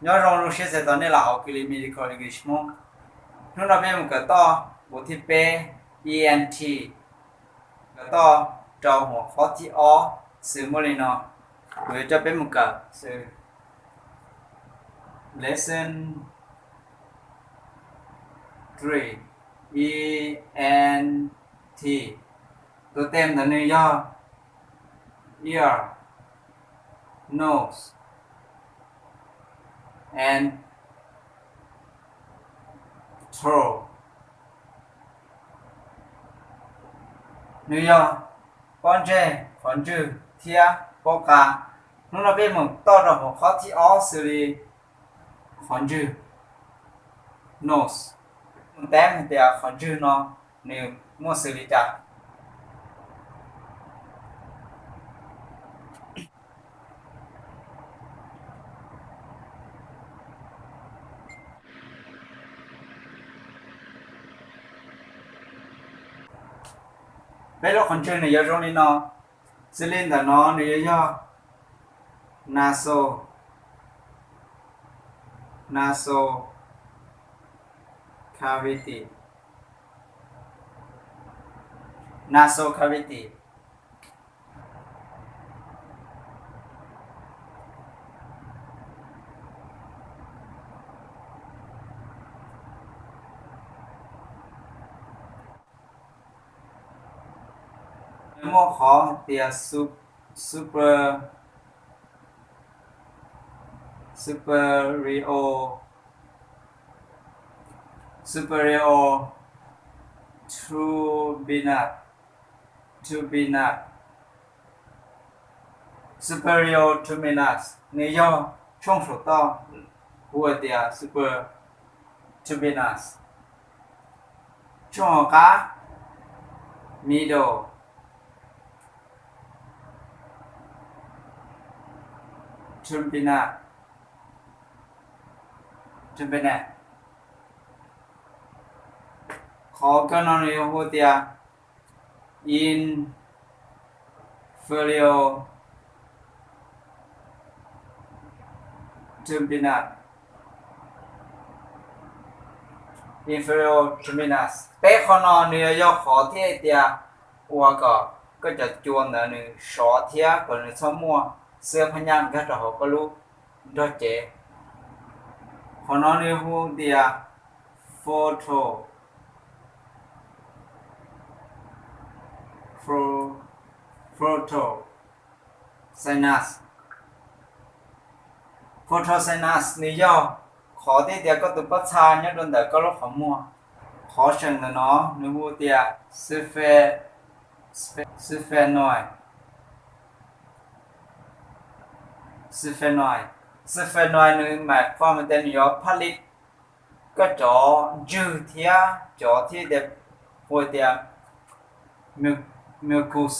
Nyob zoo, zoo siab txais tos nej los hauv Kws Li Medical English Hmoob. Hnub no peb mus kawm toj npuv thib peb, E N T, kawm toj rau huam qhov thib ob, xws muaj li no. Kuv yuav coj peb mus kawm xws Lesson three, E N T. Tus tem ntawd nws yog ear, nose, and throat. Nws yog pob ntseg, qhov ntswg thiab pob qa. Hnub no peb mus toj rau huam qhov thib ob xws li qhov ntswg, nose. Mus teb hais tias qhov ntswg no nws muaj xws li cas. Peb lub qhov ntswg nws yuav zoo li no. Xws li ntawm no nws yuav yog nasal, nasal cavity, nasal cavity. Nws muaj qhov hais tias su-, super, superior, superior turbinate, turbinate, superior turbinate, nws yog tshooj saum toj hu hais tias super turbinate. Tshooj hauv qab, middle turbinate, turbinate. Qhov kawg no nws yuav hu tias inferior turbinate, inferior turbinate. Peb qhov no nws yuav yog qhov thiab tias ua kom koj cov cua ntawd nws sov thiab kom nws txhob muaj xwb phab nyaj nkag rau hauv koj lub nrog cev. Qhov no nws hu tias frontal, frontal sinus. Frontal sinus nws yog qhov thiab tias koj tus pob txha nyob rau ntawm koj lub qhov muag. Qhov seem ntawm no nws hu tias sphenoid, sphenoid, sphenoid nws mam qhov mas tias nws yuav phaj li koj cov ntswg thiab cov thiab tias hu tias mucus,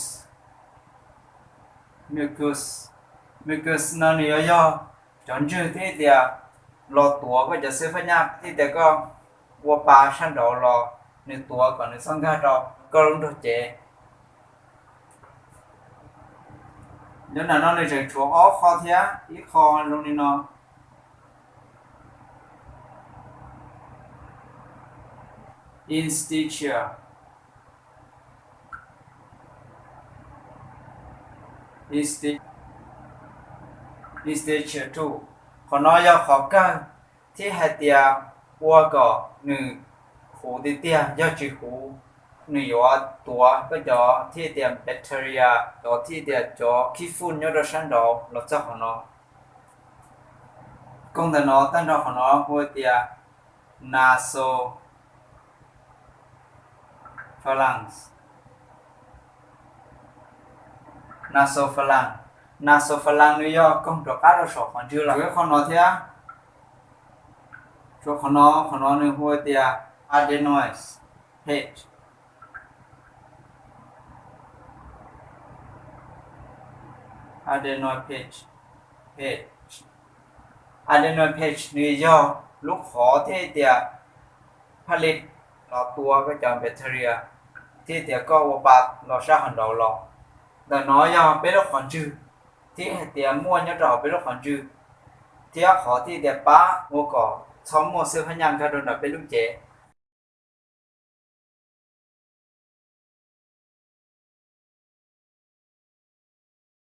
mucus, mucus no nws yuav yog cov ntswg thiab tias los tuav koj cov xwb phab nyaj thiab tias koj ua pa sab nraud los nws tuav kom nws txhob nkag rau koj lub nrog cev. Nyob ntawm no nws tseem tshuav ob qho thiab, ib qho zoo li no. Interstitial, interstitial too. Qhov no yog qhov kawg thiab hais tias ua kom nws huv tiag tiag, yog tsis huv nws yuav tuav koj cov thiab tias bacteria, cov thiab tias cov khib fwj nyob rau sab nraud los txog qhov no. Koog ntawm no tag nrho qhov no hu tias nasopharynx, nasopharynx, nasopharynx nws yog koog rov qab rau saum qhov ntswg los. Tshuav ib qho no thiab, tshuav qhov no, qhov no nws hu tias adenoid passage, adenoid passage, passage, adenoid passage nws yog lub qhov thiab tias phaj li los tua koj cov bacteria thiab tias koj ua pa los sab hauv nraud los. Ntawm no yog peb lub qhov ntswg thiab hais tias muaj nyob rau hauv peb lub qhov ntswg. Thiab qhov thiaj tias pab ua kom txhob muaj xwb hab nyaj nkag rau nram peb lub cev.